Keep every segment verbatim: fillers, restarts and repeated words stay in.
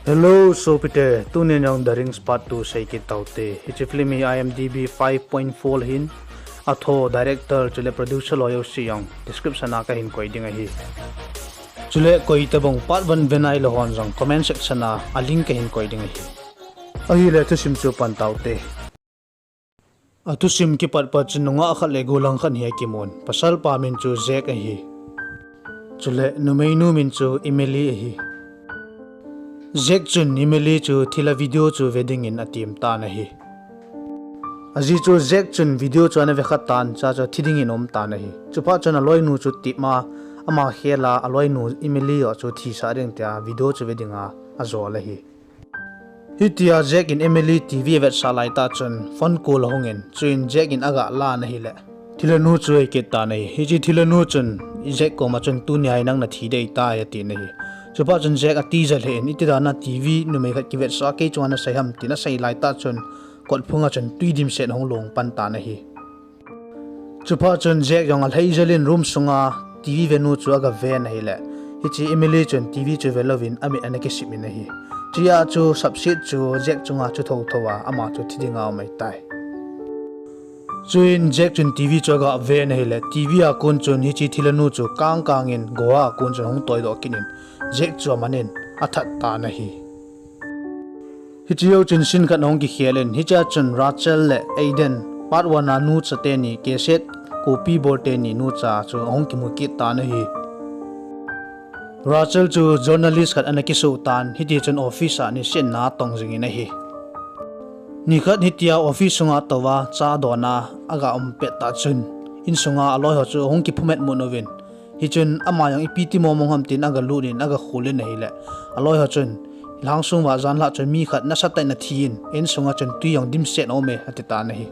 Hello, sopite, tunin jong The Rings Part two sei kit taute. Hiche film hi I M D B five point four ahin, atho, director, chule producer loi jouse jong description a kahin koi ding ahi. Chule koi tabang part one ve nailou hon jong comment section a, a link kahin koi ding ahi. Ahile thusim chu pan taute. A thusim kipat pat chun nungah khat le gollhang khat hi akimun. Pasal pa min chu Jack ahi. Chule numei nu min chu Emily ahi. Jack chun Emily chu thila video chu ve dingin atem tan ahi. Ajeh chu Jack chun video chu ana ve kha tan, chua chu thi dingin aum tan ahi. Chuphat chun aloinu chu tip a, ama khel a, aloinu Emily joh chu thisah ding tia video chu ve dinga ajol ahi. Hitia Jack in Emily T V avetsah laitah chun phone call ahungin, chuin Jack in aga lan ahile, thilha nu chu ahikit tan ahi. Hiche thilha nu chun Jack koma chun, "Tunia hi nang nathi ding ahitai," atin ahi. Chuphat chun Jack atija lheh in, "Iti dana T V numei khat kivetsah kei chunga nasei ham?" tin asei laitah chun, kotphunga chun twi dimset ahung long pan tan ahi. Chuphat chun Jack jong alhai jel in room sunga T V ve nu chu aga ven ahile, hiche Emily chun T V chu ve louvin amit ana kisip in ahi. Chua chu sapset chu Jack chunga chu thotho a, ama chu thi dinga aum ahitai. Chuin Jack chun T V chu aga ven ahile, T V a kon chun hiche thilha nu chu kang kangin goa a kon chun ahung toidoh kit in, Jack chu amanin athat tan ahi. Hiche jou chun scene khat ahung kikhel in, hichea chun Rachel le Aiden, part one a nucha teni, cassette copy bol teni nucha chu ahung kimu kit tan ahi. Rachel chu journalist khat ana kisoh tan, hiti chun office a niseh in ana tong jingin ahi. Nikhat hitia office sunga touva cha dona aga um pettah chun, insunga aloi ho chu ahung kiphumet mut uvin, hichun ama jong ipi ti mong mong ham tin aga lut in aga khol in ahile, aloi ho chun, "Lhang sung uva janlhah chun mi khat nasatah in athi in, insunga chun twi jong dimset aume," ati tan ahi.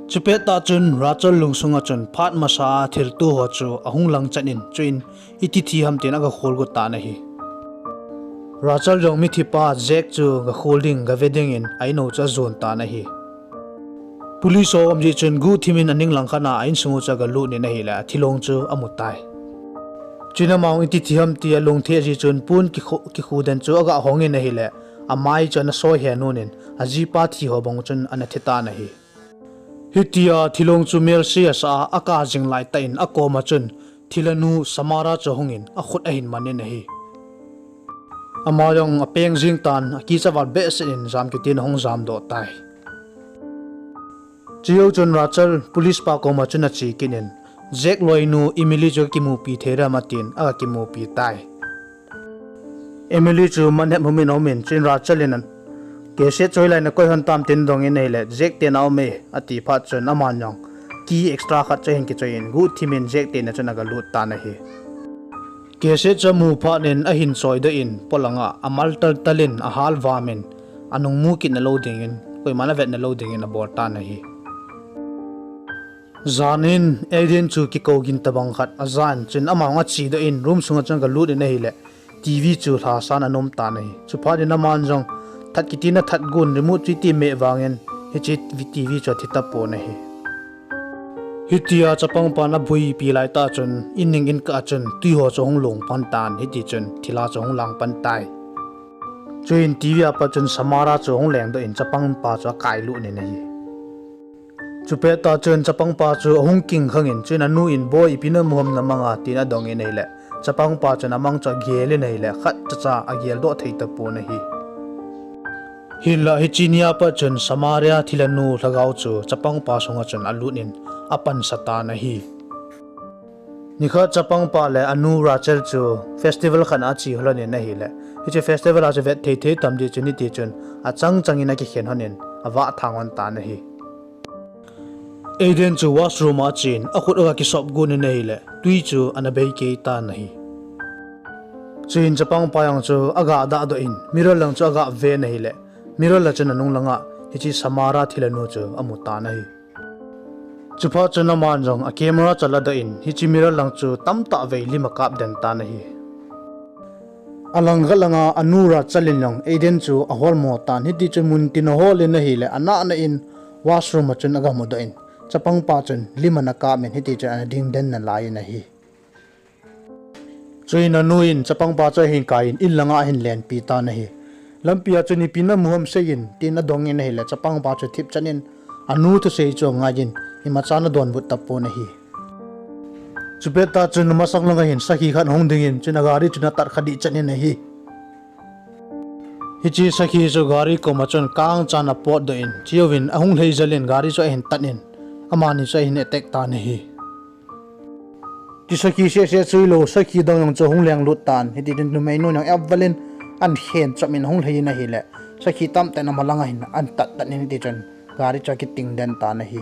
Chupettah chun Rachel lungsunga chun phat masa a thilto ho chu ahung lang chan in, chuin iti thi ham tin aga khol got tan ahi. Rachel jong mithipa Jack chu ga khol ding, ga ve dingin a-in u chu ajon tan ahi. Police ho aum jeh chun guhthim in aning lang khat a a-insung u chu aga lut in ahile, athilong chu amu tai. Chuin ama jong iti thi ham ti alungthim jeh chun pon kikhu, kikhu den chu aga hong in ahile, amai chu ana soi he nun in, ajipa thi ho bang chun ana thi tan ahi. Hitia thilong chu melse asah a, akap jing laitah in akoma chun thilha nu Samara chu ahungin akhut ahin man in ahi. Ama jong apeng jing tan, akicha val behseh in jam kit in ahung jamdoh tai. Chujou chun Rachel police pa koma chun ache kit in, Jack loinu Emily chu akimupi thei dem atin, aga kimupi tai. Emily chu manhep hum in aumin, chuin Rachel in, "Cassette chu hoilai nakoi hon tam?" tin adong in ahile, "Jack te na aume," ati phat chun aman jong key extra khat chu ahin kichoi in, guhthim in Jack te na chun aga lut tan ahi. Cassette chu amu phat in ahin choidoh in, polanga amal taltal in, ahal vam in, anung mu kit nalou dingin, koiman avet nalou dingin abol tan ahi. Jan in Aiden chu kikou gin tabang khat ajan, chuin ama jong achedoh in room sunga chun aga lut in ahile, T V chu lhasan ana um tan ahi. Chuphat in aman jong that kiti in athat gon, remote chu iti meh vangin hiche T V chu athi tapon ahi. Hitia chapang pan abuipi laitah chun, in ning in kah a chun twi ho chu ahung long pan tan, hiti chun thilha chu ahung lang pan tai. Chuin T V a pat chun Samara chu ahung lengdoh in chapang pa chu akailut in ahi. Chupettah chun chapang pa chu ahung kingkhang in, chuin anu in, "Boi, ipi namu ham namang a?" tin adong in ahile, chapang pa chun amang chu agel in ahile, khatcha cha ageldoh thei tapon ahi. Hinlah hiche nia pat chun Samaria thilha nu lhagao chu chapang pa sunga chun alut in apansa tan ahi. Nikhat chapang pa le anu Rachel chu festival khat a ache lhon in ahile, hiche festival a chu vet thei thei tam jeh chun hiti chun achang chang in akikhen lhon in avah thang lhon tan ahi. Aiden chu washroom a achen, akhut aga kisop gon in ahile, twi chu ana bei kei tan ahi. Chuin chapang pa jong chu aga dahdoh in, mirror lang chu aga ven ahile, mirror a chun anung langa hiche Samara thilha nu chu amu tan ahi. Chuphat chun aman jong a camera chu aladoh in, hiche mirror lang chu tamtah vei lim akap den tan ahi. Alang khat langa anu Rachel in jong Aiden chu aholmo tan, hiti chun muntin ahol in ahile, anahna in washroom a chun aga mudoh in, chapang pa chun lim ana kap in, hiti chun ana ding den nalai in ahi. Chuin anu in chapangpa chu ahin kaiyin, in langa ahin lenpi tan ahi. Lampia chun ipi namu ham seiyin, tin adongin ahile, chapangpa chu thipchan in, anu thusei chu angaiyin, imacha ana donbut tapon ahi. Chupet tah chun masang langa hin sakhi khat ahung dingin, chun agari chu ana tat kha dihchan in ahi. Hiche sakhi chu gari koma chun kangchan apotdoh in, chujouvin ahung lheijelin gari chu ahin tat in, amani chu ahin attack tan ahi. Chu sakhi sehseh chu hilou, sakhi dang jong chu ahung lenglut tan, hitichun numeinu jong avalin ahin khen chom in ahung lheiyin ahile, sakhi tamtah in amalanga hin ahin tat tat in hitichun gari chu akiting den tan ahi.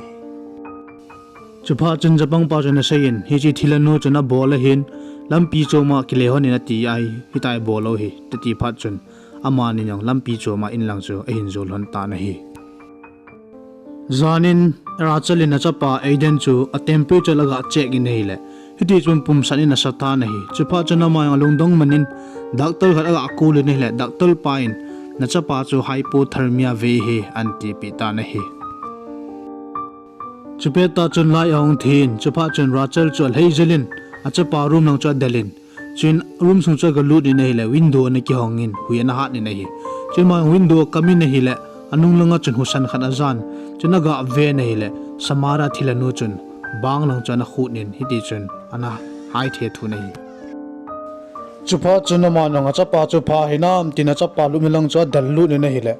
Chuphat chun chapangpa chun aseiyin, hiche thilhanu chun abol ahin, lampi choma kile lhon in ati ahi, hitia bol lou hi, ati phat chun, amani jong lampi choma inlang chu ahin jol lhon tan ahi. Jan in Rachel in achapa Aiden chu a temperature aga check in ahile, hitichun pumsat in asa tan ahi. Chuphat chun ama jong alungdong man in doctor khat aga call in ahile, doctor pa in, nachapa chu hypothermia vei ahi, ahin tipeh tan ahi. Chupet tah chun light ahung thin, chuphat chun Rachel chu alheijelin, achapa room lang chu adelin, chuin room sung chu agalut in ahile, window ana kihongin, hui ana hat in ahi. Chuin ama jong window akam in ahile, anung langa chun husa khat ajan, chun aga ven ahile, Samara thilhanu chun bang lang chu ana khut in, hitichun ana haithe thun ahi. Chuphat chun ama jong achapa chu pha hinam tin achapa lupna lang chu adel lut in ahile,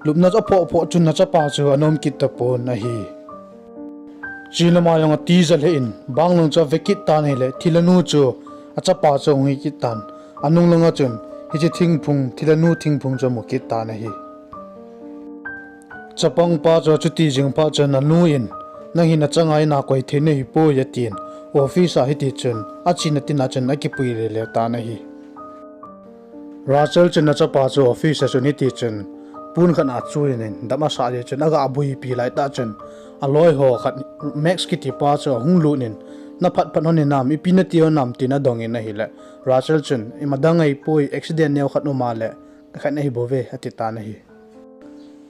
lupna aphoh phoh chun achapa chu ana um kit tapon ahi. Chuin ama jong atija lheh in, bang lang chu ave kit tan ahile, thilhanu chu achapa chu ahung hi kit tan, anung langa chun hiche thingphung, thilhanu thingphung chu amu kit tan ahi. Chapangpa chu achuti jing phat chun anu in, nang hi nachanga in a koi thei nahipoi atin, office a hitichun achena tina chun akipui lele tan ahi. Rachel chun achapa chu office a chun hitichun pon khat a achuh in, dam asah jeh chun aga buipi laitah chun, aloiho khat Max kitipa chu ahung lut in, naphat phat lhon hinam, ipi nati lhon ham tin adongin ahile, Rachel chun, imadang ahipoi, accident neo khat uma le, khat ahibouve, ati tan ahi.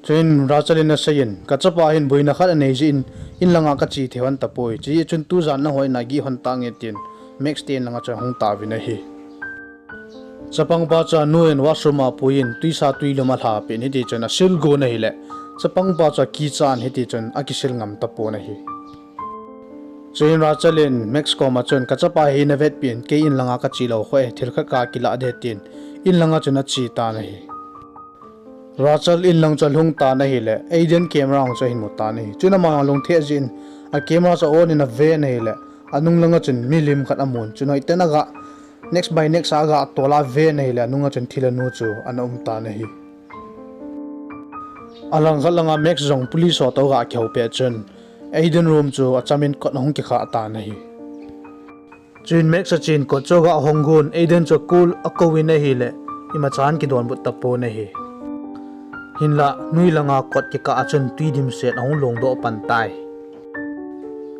Chuin Rachel in aseiyin, kachapa hin boina khat anei jeh in, in langa kache thei lhon tapoi, chujeh chun tujan nangho in agih lhon tange tin, Max te in langa chun ahung tauvin ahi. Chapangpa chu anu in washroom a apuiyin, twisa twilum alhapeh in hitichun asil gon ahile, chapangpa chu akichan hitichun akisil ngam tapon ahi. Chuin Rachel in Max koma chun, kachapa hi navetpeh in, kei in langa kache lou khoh e, thil khat kakilah ding tin, in langa chun ache tan ahi. Rachel in lang chu alhung tan ahile, Aiden camera jong chu ahin mu tan ahi. Chun ama jong alungthim jeh in, a camera chu a-on in aven ahile, anung langa chun milim khat amun, chun hoiten aga, next by next a aga tol a aven ahile, anunga chun thilhanu chu ana um tan ahi. Alangkhat langa Max jong police ho toh aga kihou pet chun, Aiden room chu achamin kot ahung kikhah tan ahi. Chuin Max achen kot chu aga hong gon, Aiden chu call akouvin ahile, imachan kidonbut tapon ahi. Hinla, noi langa kot kikah a chun twi dimset ahung longdoh pan tai.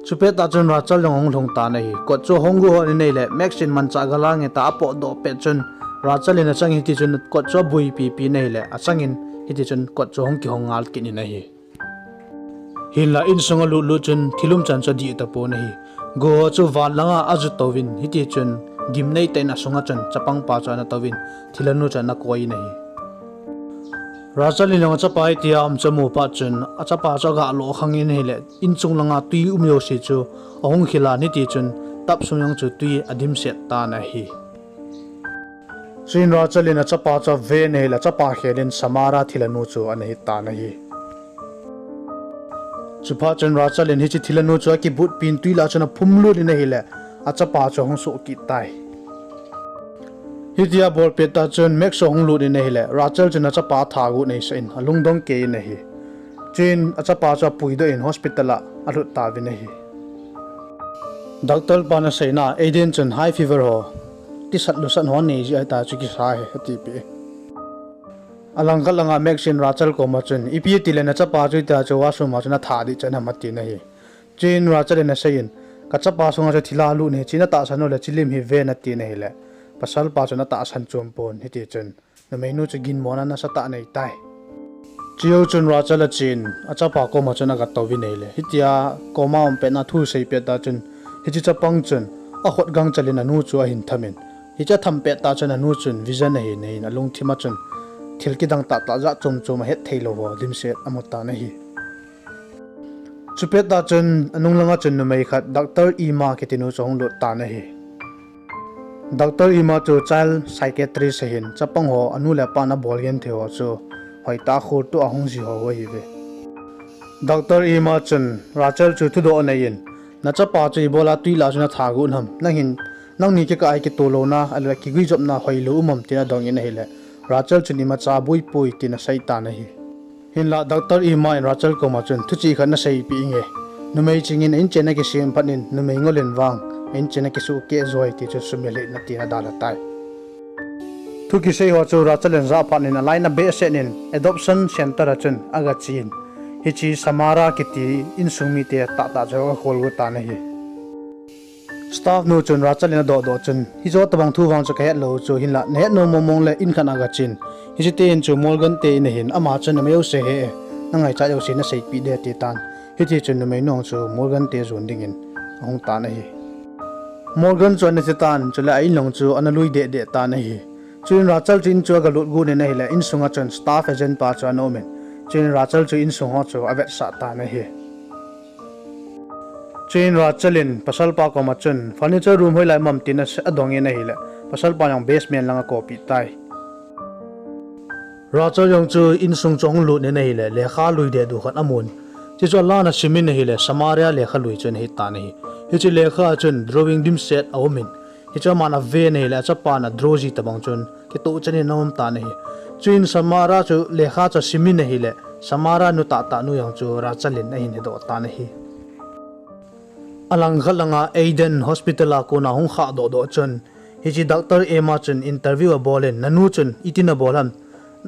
Chupet tah chun Rachel jong ahung lhung tan ahi. Kot chu ahung go hon in ahile, Max in manchah galang e tia apotdoh pet chun, Rachel in achangin hitichun kot chu abuipipi in ahile, achangin hitichun kot chu ahung kihong ngal kit in ahi. Hinla insunga alut lut chun thil umchan chu adih tapon ahi. Go ho chu van langa aju touvin, hitichun gimnei tah in asunga chun chapangpa chu ana touvin, thilhanu chu ana koi in ahi. Rachel in jong achapa hitia um chu amu phat chun, achapa chu aga lokhang in ahile, inchung langa twi um jouse chu ahung khilhan hitichun, tap sung jong chu twi adimset tan ahi. Chuin Rachel in achapa chu aven ahile, achapa khel in Samara thilhanu chu ana hi tan ahi. Chuphat chun Rachel in hiche thilhanu chu akibutpin twi lah chun aphumlut in ahile, achapa chu ahung soh kit tai. Hitia bol pet tah chun Max ahung lut in ahile, Rachel chun achapa atha agot ahi sah in, alungdong kei in ahi. Chuin achapa chu apuidoh in hospital a alhut tauvin ahi. Doctor pan aseina, Aiden chun high fever ho, tisat lusat ho nei jeh ahitai, chu kisa ahi, atipeh e. Alangkhat langa Max in Rachel koma chun, ipi tile nachapa chu hitia chu washroom a chun atha ding chan ham, atin ahi. Chuin Rachel in aseiyin, kachapa sunga chu thil alut ahi, hiche natahsan u le hiche lim hi ven, atin ahile, pasalpa chun atahsan chompon, hitichun numeinu chu ginmona nasatah anei tai. Chujou chun Rachel achen, achapa koma chun aga touvin ahile, hitia koma um petna thu asei pet tah chun, hiche chapang chun akhut gangchel in anu chu ahin thamin, Hiche atham pettah chun anu chun vision ahin, ahin alungthim a chun thil kidang tahtah jat chom chom ahet theilou ho dimset amu tan ahi. Chupet tah chun anung langa chun numei khat Doctor Emma kiti nu chu ahung lut tan ahi. Doctor Emma chu child psychiatrist ahin, chapang ho anu le apa in abol genthei ho chu hoitah a kholtoh a hung ji ho ahiuve. Doctor Emma chun Rachel chu thudoh anei in, nachapa chu ibola twi lah a chun atha got ham, nangni kikah a kitoh louna ahilou le kiguijopna hoilou um ham tin adong in ahile, Rachel chun imacha aboipoi tin asei tan ahi. Hinla Doctor Emma in Rachel koma chun thuchih khat naseipeh inge, numei chingin a-inchen akisem phat in numei ngol in vang a-inchen akisuhkeh joi ti chu sumil hih in atin adalha tai. Thu kisei ho chu Rachel in ajah phat in a line abehseh in adoption center a chun agachen, hiche Samara kiti insung mite tahtah chu aholgot tan ahi. Staff nu chun Rachel in adohdoh chun hiche tobang thu vang chu kahetlou chu, hinla nahet nom mong mong le in khat a gachen, hiche te in chu Morgan te in ahin, ama chun numei jouse ahe e, nangaichat jouse naseipeh ding ati tan. Hitichun numeinu chu Morgan te jon dingin ahung tan ahi. Morgan chu ana che tan, chule a-in lang chu ana lui dehdeh tan ahi. Chuin Rachel chu in chu agalut got in ahile, insunga chun staff agent pa chu ana um in, chuin Rachel chu insung ho chu avetsah tan ahi. Chuin Rachel in pasalpa koma chun furniture room hoilai um am tin adong in ahile, pasalpa jong basement lang akoipeh tai. Rachel jong chu insung chu ahung lut in ahile, lekha lui dehduh khat amun, chuchu alan asimin ahile, Samaria lekha lui chu ana hitan ahi. Hiche lekha a chun drawing dimset aumin, hichu aman aven ahile, achapan adraw ji tobang chun kitoh chan in aum tan ahi. Chuin Samara chu lekha chu asimin ahile, Samara nu tahtah nu jong chu Rachel in ahin hedoh tan ahi. Alangkhat langa Eden hospital a kona hung khahdohdoh chun, hiche Doctor Emma chun interview abol in, nanu chun iti nabol ham,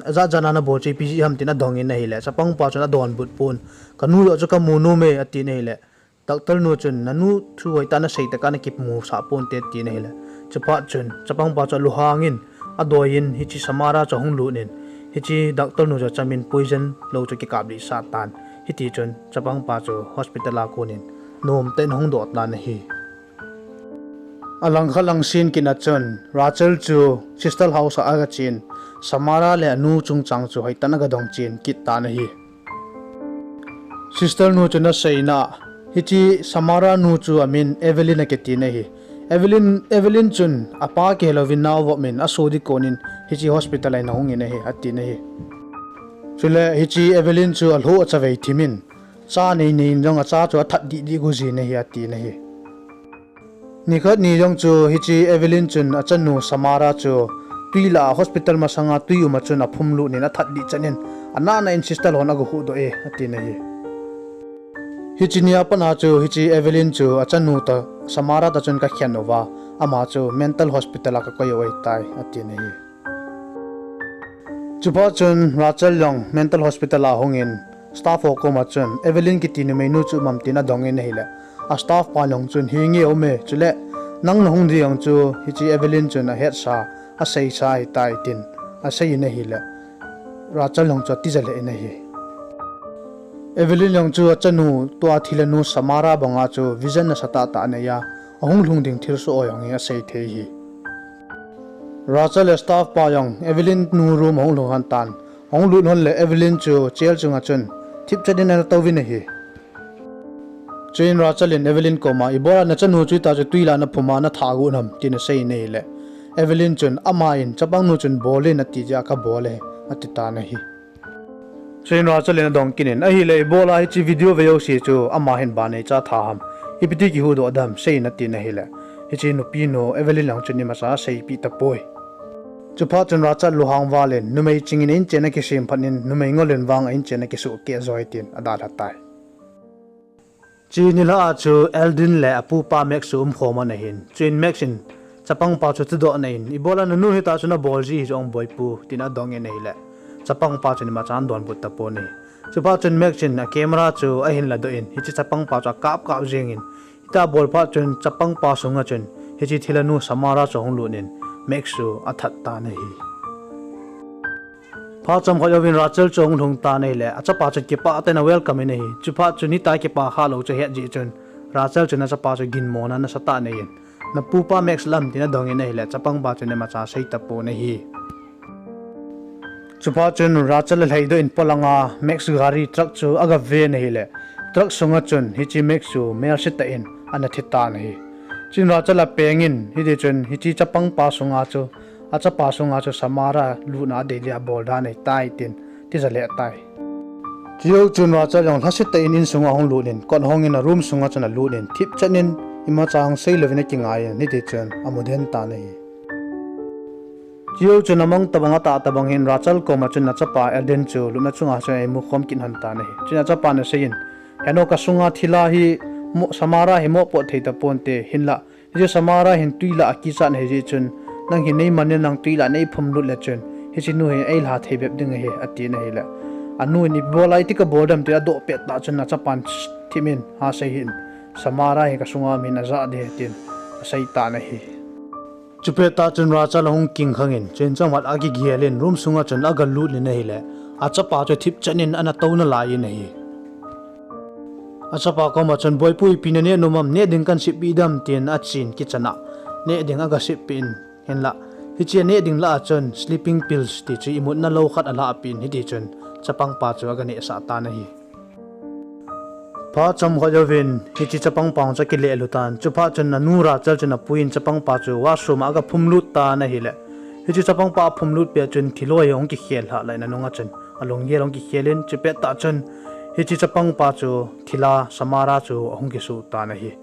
ajat jat a nabol chu ipi jeh ham tin adong in ahile, chapangpa chun adonbut pon, kanu joh chu kamu nom e atin ahile, Doctor nu chun nanu thu hoitah a nasei tah a nakimusah ponte atin ahile, chuphat chun chapangpa chu alunghangin, adoiyin hiche Samara chu ahung lut in, hiche Doctor nu chu achamin poison lou chu kikap lhihsah tan. Hitichun chapangpa chu hospital a konin nomtah in ahung doh tan ahi. Alangkhat lang scene kit a chun Rachel chu sister house a agachen, Samara le anu chungchang chu hoitah in agadong chen kit tan ahi. Sister nu chun aseina, hiche Samara nu chu amin Evelyn akitin ahi. Evelyn, Evelyn chun apa kihelouvin naovop in asoh ding konin hiche hospital a ahungin ahi, atin ahi. Chule hiche Evelyn chu alhoh achavei thimin, cha neinei in jong acha chu athat dihdih got jin ahi, atin ahi. Nikhat ni jong chu hiche Evelyn chun achanu Samara chu twi lah a hospital masanga twi um a chun aphumlut in athat dih chan in, anahna in sister hon agahuhdoh e, atin ahi. Hiche nia pat a chu hiche Evelyn chu achanu toh Samara toh chun kakhen uva, ama chu mental hospital a kakoi u ahitai, atin ahi. Chuphat chun Rachel jong mental hospital a ahungin, staff ho koma chun Evelyn kiti numeinu chu um am tin adongin ahile, a staff pa jong chun, hinge aume, chule nang nahung ding jong chu hiche Evelyn chun ahetsa, aseisa ahitai tin aseiyin ahile, Rachel jong chu atija lheh in ahi. Evelyn jong chu achanu tua thilhanu Samara banga chu vision nasatah tah anei a, ahung lhung ding thilsoh ho jong hi asei thei ahi. Rachel le staff pa jong Evelyn nu room ahung lhung lhon tan. Ahung lut lhon le Evelyn chu chair chunga chun thipchet in ana touvin ahi. Chuin Rachel in Evelyn koma, ibola nachanu chu itih chu twi lah a naphum a natha got ham, tin aseiyin ahile, Evelyn chun, aman chapangnu chun bol in ati jeh a kabol ahi, ati tan ahi. Chuin Rachel in adong kit in, ahile ibola hiche video ve jouse chu ama hin ban neicha tha ham, ipi ti kihuhdoh dem, seiyin atin ahile, hiche nupinu Evelyn jong chun imacha aseipeh tapoi. Chuphat chun Rachel lunghang val in, numei chingin a-inchen akisem phat in numei ngol in vang a-inchen akisuhkeh joi tin adalha tai. Chuin nilhah a chu Eldin le apupa Max chu umkhom ana hin. Chuin Max in chapangpa chu thudoh ana in, ibola nanu hitah chu nabol ji hi jong boipu, tin adongin ahile, chapangpa chun imacha adonbut tapon ahi. Chuphat chun Max in a camera chu ahin ladoh in, hiche chapangpa chu akap kap jengin, hitia abol phat chun chapangpa sunga chun hiche thilhanu Samara chu ahung lut in, Max chu athat tan ahi. Phat chomkhat jouvin Rachel chu ahung lhung tan ahile, achapa chun kipah tah in a welcome in ahi. Chuphat chun hitia kipah khah lou chu ahet jeh chun, Rachel chun achapa chu ginmona nasatah aneiyin, Napupa Max lam tin adongin ahile, chapangpa chun imacha asei tapon ahi. Chuphat chun Rachel alhaidoh in polanga Max gari truck chu agaven ahile, truck sunga chun hiche Max chu melsetah in ana thitan ahi. Chun Rachel apengin, hitichun hiche chapangpa sunga chu, achapa sunga chu Samara lutna adei dia bol dan ahitai tin tija lheh tai. Chujou chun Rachel jong lhasetah in insunga ahung lut in, kot ahongin a room sunga chun alut in, thipchan in imacha ahung seilouvin akingaiyin, hitichun amu den tan ahi. Chujou chun amang tobang atah tobang hin Rachel koma chun achapa Eden chu lupna chunga chun eimu khom kit lhon tan ahi. Chun achapan aseiyin, heno, kasunga thila hi, Samara hi mopoh thei taponte, hinla hiche Samara hin twi lah a kichat ahi jeh chun, nang hi neiman in nang twi lah neiphumlut le chun, hiche nu hi eilha thei bep ding ahi, atin ahile, anu in, ipi bola iti kabol dem, tin adoh pettah chun achapan thimin aseiyin, Samara hi kasunga um in ajah ding ahi, tin aseitan ahi. Chupettah chun Rachel ahung kingkhangin, chun chomkhat akigel in room sunga chun agalut in ahile, achapa chu thipchan in ana tou nalaiyin ahi. Achapa koma chun, Boipu, ipi naneh nom am, neh ding kahin seppeh dem, tin achen kitchen a neh ding agaseppeh in, hinla hiche aneh ding lah a chun sleeping pills ti chu imutna lou khat alahpeh in, hitichun chapangpa chu aganehsah tan ahi. Phat chomkhat jouvin hiche chapangpa chu akilehlut tan, chuphat chun anu Rachel chun apuiyin chapangpa chu washroom a agaphumlut tan ahile, hiche chapangpa aphumlut pet chun thiloi ahung kikhel lhah lai in anunga chun alunggel ahung kikhel in, chupettah chun hiche chapangpa chu thila Samara chu ahung kisoh tan ahi.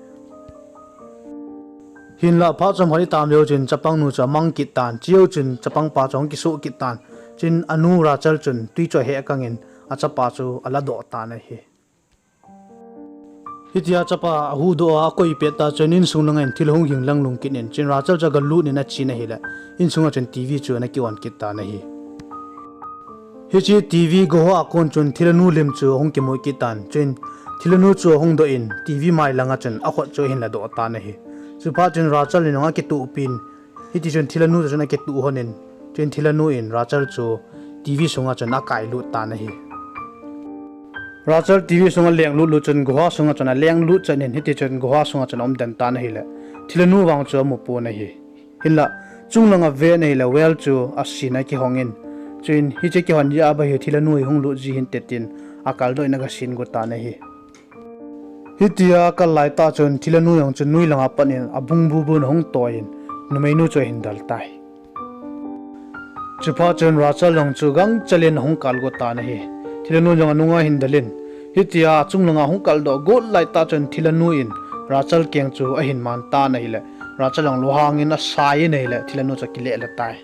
Hinla phat chomkhat itam jou chun chapangnu chu amang kit tan, chujou chun chapangpa chu ahung kisoh kit tan. Chun anu Rachel chun twi chu ahehkangin achapa chu aladoh tan ahi. Hitia chapa ahuhdoh a akoi pettah chun insung langa hin thil ahung hing langlung kit in, chun Rachel chu agalut in achen ahile, insunga chun TV chu ana ki-on kit tan ahi. Hiche TV goho a kon chun thilhanu lim chu ahung kimu kit tan, chun thilhanu chu ahung doh in TV mai langa chun akhut chu ahin ladoh tan ahi. Chuphat chun Rachel in jong akituhpin, hitichun thilhanu toh chun akituh lhonin, chun thilhanu in Rachel chu TV sunga chun akailut tan ahi. Rachel TV sunga alenglut lut chun goho sunga chun alenglut chan in, hitichun goho sunga chun aumden tan ahile, thilhanu vang chu amupon ahi. Hinla chunglanga aven ahile, well chu asin akihongin, chun hiche kihon jeh a ba hi thilhanu hi hung lut ji hinte tin akaldoh in agasin got tan ahi. Hitia akal laitah chun thilhanu jong chun noi langa pat in abung bubun ahung toiyin, numeinu chu ahin del tai. Chuphat chun Rachel jong chu gangchel in ahung kal got tan ahi. Thilhanu jong anunga ahin del in, hitia achunglanga ahung kaldoh got laitah chun thilhanu in Rachel keng chu ahin man tan ahile, Rachel jong lunghangin asai in ahile, thilhanu chu akileh lha tai.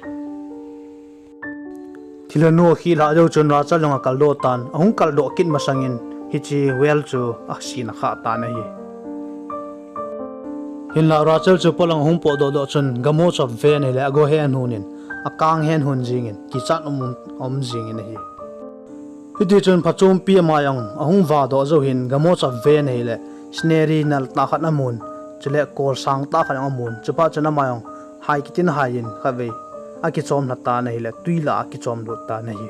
Thilhanu akhih lhah jou chun Rachel jong akaldoh tan, ahung kaldoh kit masangin hiche well chu asin akhah tan ahi. Hinla Rachel chu polang ahung potdoh doh chun gamo chu aven ahile, ago hen hunin, akang hen hun jingin, kichat um, um jingin ahi. Hitichun phachompi ama jong ahung vahdoh jou hin gamo chu aven ahile, scenery naltah khat amun, chule kol sangtah khat jong amun, chuphat chun ama jong hai kitin haiyin khatvei akichom lha tan ahile, twi lah a akichom lut tan ahi.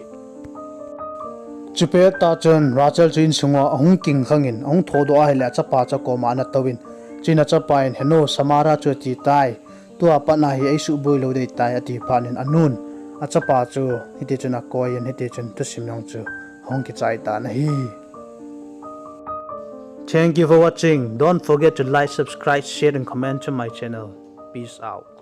Chupettah chun Rachel chu insunga ahung kingkhangin ahung thodoh ahile, achapa chu akoma ana touvin, chun achapa in, heno, Samara chu ati tai, tua patna hi eisuhboi lou dei tai, ati phat in anun achapa chu hitichun akoiyin, hitichun thusim jong chu ahung kichai tan ahi. Thank you for watching. Don't forget to like, subscribe, share and comment to my channel. Peace out.